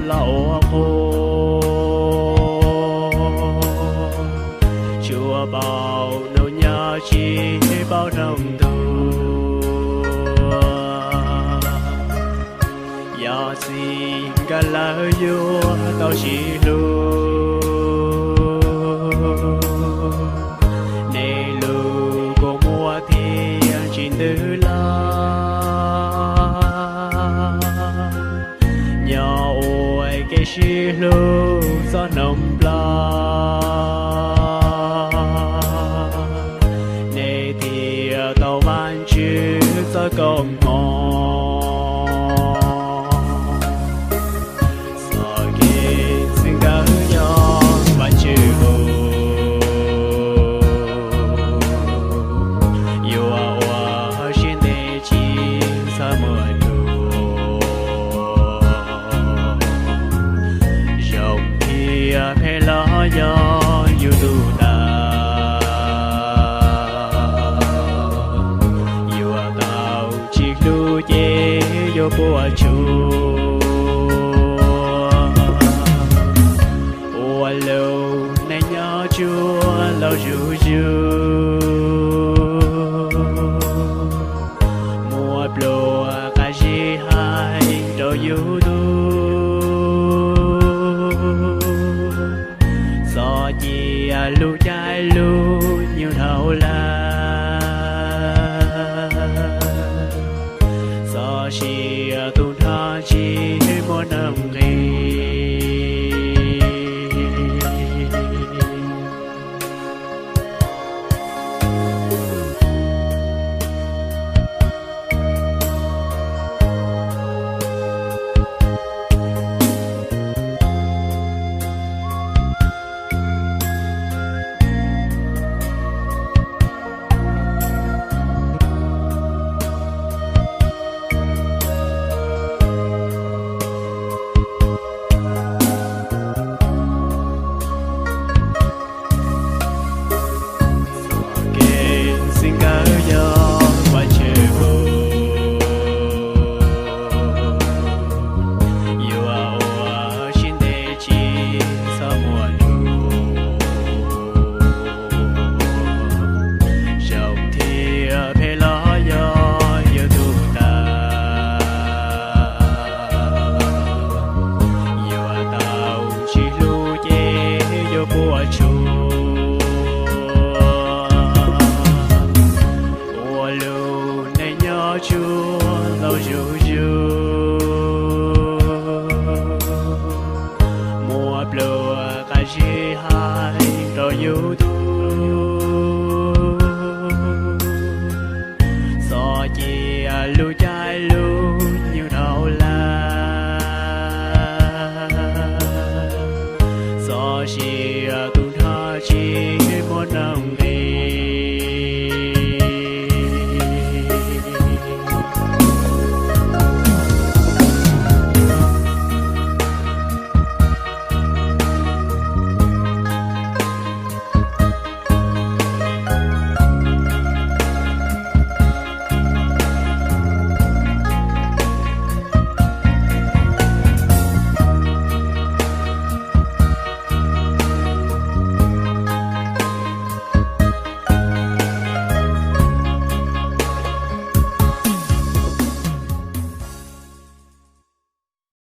los ua qhua, tsuas paub hnub nyoog tsis paub hnub ntuj. Yog txij nkawm lawm yuav tau sib hlub, nej lub kua muag thiaj tsis ntws los. Nyob ua kev sib hlub txog hnub nplog, nej thiaj tau Vajtswv txoj koob hmoov. Txoj kev txij nkawm yog Vajtswv hu, yuav ua siab ntev tsis txhob muaj lus. Zoo thiab phem los yog yus tus tau, yuav tau tsis hlub ces yuav puas tsuaj. Ua lub neej nyob tsuas laus zuj zus, muaj pluas qab zib hais rau yus tus. Txhob cia lub caij lub